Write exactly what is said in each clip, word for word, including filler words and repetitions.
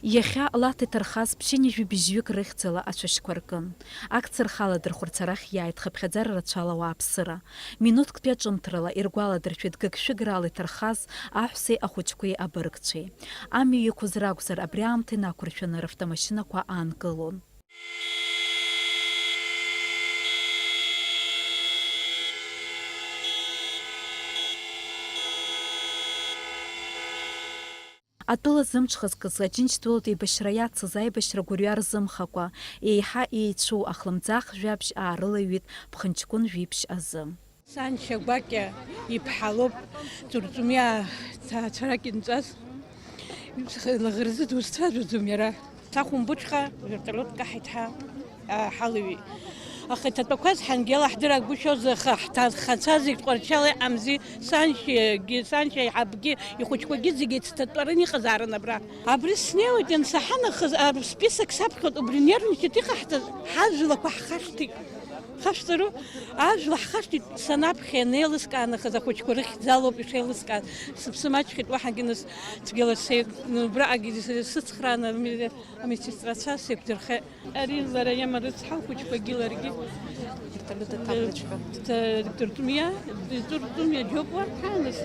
Иахьа Лаҭа иҭархаз ԥшьынҩажәи быжьҩык рыхьӡала ацәашьқәа ркын. Акциа рхы аладырхәырц арахь иааит хыԥхьаӡара рацәала ауааԥсыра. Минуҭктәи аҿымҭрала иргәаладыршәеит гыгшәыграла иҭархаз аҳәсеи ахәыҷқәеи абыргцәеи. Амҩа иқәыз ракәзар, абри аамҭа инақәыршәаны равтомашьынақәа аанкылон. Атәыла зымҽхазкыз Аџьынџьтәылатә еибашьра иацыз аибашьра гәырҩа рзымхакәа, еиҳа еицәоу ахлымӡаах жәабжь аарылаҩит ԥхынҷкәын жәиԥшь азы. Саншьа гәакьа иԥҳа лоуп, Ҵурҵумиа ҭаацәарак инҵәаз. Лаӷырӡы дузцәажәаӡом иара. Сахәымбыҽха, вертолиот каҳаит ҳәа, а, ҳалыҩит. Аха иҭатәақәаз ҳангьала ҳдырагәышьоз, аха ҳҭа-, ҳхацәа зегь Тҟәарчал иҟамзи, саншьагьы, саншьа еиҳабгьы, ихәыҷқәагьы зегь еицҭатәараны иҟазаарын абра. Абри снеиуеит, иансаҳа нахыс, а, список саԥхьоит, убри нервничать иҟаҳҵаз, ҳажәлақәа ҳхашҭит. Хашҭару, ажәла ҳхашҭит, санаԥхьа ианеилыскаа нахыс ахәыҷқәа рыхьӡалоуп ишеилыскааз. Сыԥсы маҷхеит, уаҳагьы нас цәгьала сеи-, убраҟагьы сыцхрааны ами-, амедсестрацәа сеиқәдырхеит. Ари лара иама рыцҳа, лхәыҷқәагьы ларгьы. Вертолет аҭабрыцәҳәа. Т-, Т-, Ҭыртумиа, Ҭыртумиа џьоуп уа, ҳа, нас,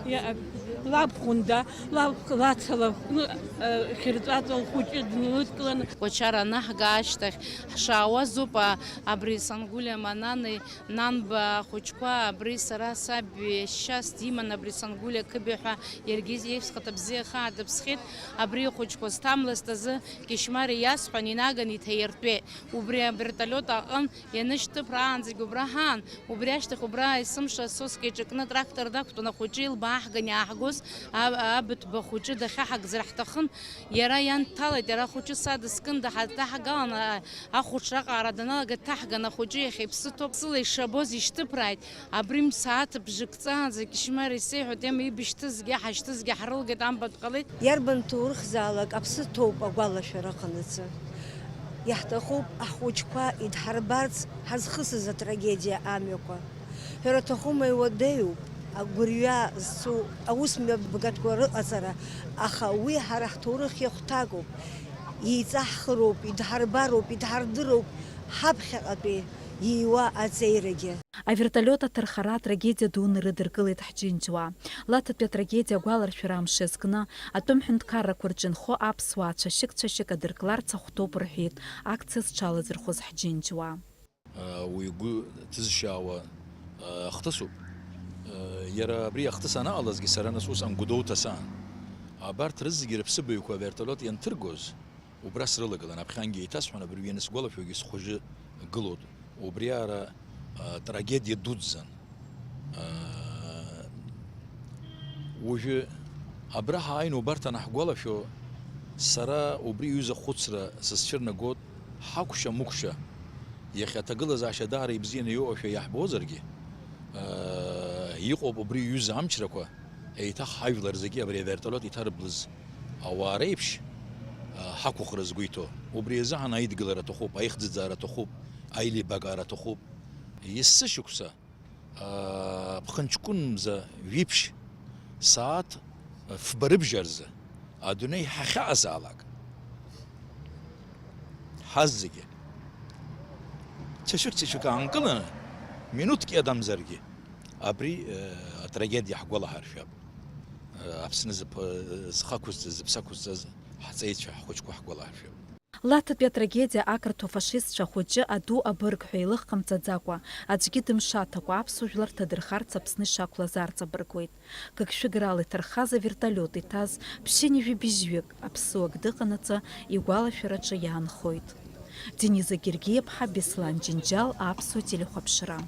иа-, лабхәында, лаб-, лацала, ну, э, хьырҵәаҵәа лхәыҷы днылыдкыланы. Кәачара анаҳга ашьҭахь, ҳшаауаз ауп, а, абри Сангәылиа Манани Нанба ахәыҷқәа, абри сара саб ешьас диман, абри Сангәылиа Қыбиа ҳәа иаргьы иеиԥш хада бзиа хаа дыԥсхьеит. Абри ахәыҷқәа зҭамласт азы Кьышьмари иасҳәан, инаган иҭаиртәеит. Убри авертолиот аҟын ианышьҭыԥраанӡагь убра ҳаан. Убри ашьҭахь убра есымша асоска иҿакны атрактор дақәтәан, ахәыҷы илбааҳган иааҳгоз а-, абыҭәба хәыҷы дахьаҳагӡар ҳҭахын. Иара иан дҭалеит, иара ахәыҷы са дыскын, даҳа-, даҳагалан, а-, ахәаҽра аҟаара даналага, дҭаҳган, ахәыҷы иахьа иԥсы ҭоуп, сыла ишабоз ишьҭыԥрааит. Абри мсааҭ бжак ҵаанӡа Кьышьмари исеиҳәоит, ема ибышьҭызгьы, ҳашьҭызгьы ҳрылгеит, амбатә ҟалеит. Иарбан ҭоурыхзаалак аԥсы ҭоуп агәалашәара аҟанаҵы. Иаҳҭахуп аҳхәыҷқәа идҳарбарц ҳазхысыз атрагедиа амҩақәа. Ҳәара аҭахума, иуадаҩуп агәырҩа зцу аус мҩаԥгатәқәа рыҟаҵара, аха уи ҳара ҳҭоурых иахәҭакуп, иеиҵаҳхыроуп, идҳарбароуп, идҳардыруп ҳаԥхьаҟатәи ииуа аҵеирагьы. Авертолиот аҭархара атрагедиа дуны ирыдыркылеит ҳџьынџьуаа. Лаҭатәи атрагедиа агәаларшәара амш иазкны, атәым ҳәынҭқаррақәа рҿы инхо аԥсуаа цәашьык-цәашьык адыркларц ахәҭоуп рҳәеит акциа зҽалазырхәыз ҳџьынџьуаа. Уи игәы ҭызшьаауа ахҭысуп. Иара абри ахҭыс анаҟалазгьы сара нас усҟан Гәдоуҭа саан. Абарҭ рызегьы рыԥсыбаҩқәа авертолиот ианҭыргоз, убра срылагылан, аԥхьангьы еиҭасҳәон, абыржә ианысгәалашәогьы схәыжы гылоуп. Убри ара, а, трагедиа дуӡӡан. А, уажәы абра ҳааины убарҭ анаҳгәалашәо, сара убри аҩыза ахәыцра сызцәырнагоит, ҳакәша-мыкәша, иахьа аҭагылазаашьа даара ибзианы иоуашәа иаҳбозаргьы, а, иҟоуп убри аҩыза амчрақәа, еиҭах ҳажәлар зегьы абри авертолиот иҭарблыз ауаа реиԥш, а, ҳақәыхра згәы иҭоу. Убри азыҳәан аидгылара аҭахуп, аихӡыӡаара аҭахуп, аилибакаара аҭахуп. Есышықәса, а, ԥхынҷкәынмза ҩаԥшь сааҭ фба рыбжьарзы адунеи ҳахьаҟазаалак, ҳазегьы цәашәык-цәашәык аанкыланы, минуҭк иадамзаргьы, абри, э, атрагедиа ҳгәалаҳаршәап. Э, Аԥсны зыԥ-, зхы ақәызҵаз, зыԥсы ақәызҵаз ҳҵеицәа, ҳхәыҷқәа ҳгәалаҳаршәап. Лаҭатәи атрагедиа ақырҭуа фашистцәа ахәыҷы аду абырг ҳәа илыхҟамҵаӡакәа, аӡәгьы дымшаҭакәа аԥсуа жәлар рҭадырхарц Аԥсны ишақәлаз аарҵабыргуеит. Гыгшәыграла иҭархаз авертолиот иҭаз ԥшьынҩажәи быжьҩык аԥсуак дыҟанаҵы игәалашәараҿы иаанхоит. Дениза Гергиаԥҳа, Беслан Џьынџьал, Аԥсуа телехәаԥшра.